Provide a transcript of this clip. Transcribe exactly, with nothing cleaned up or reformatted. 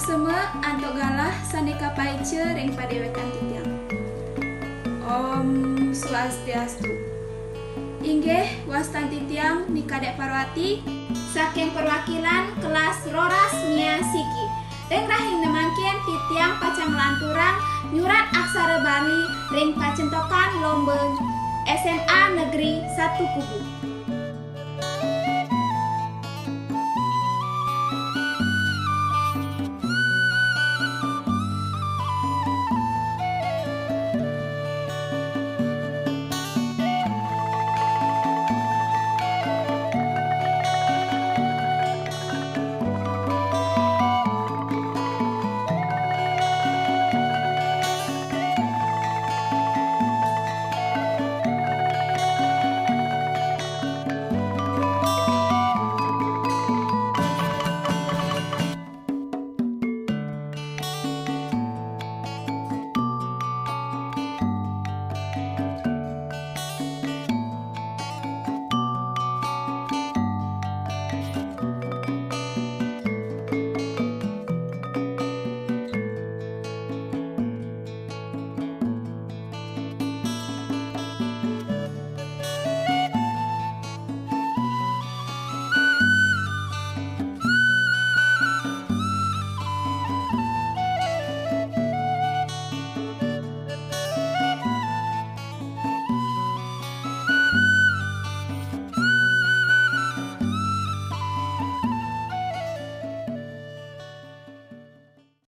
Semeton antuk galah sane kapaica ring padewekang titiang. Om Swastiastu. Inggih, wastan titiang Ni Kadek Parwati, saking perwakilan kelas roras miah siki. Ring rahina mangkin titiang pacang nglanturang nyurat aksara Bali ring pacentokan lomba S M A Negeri Satu Kubu.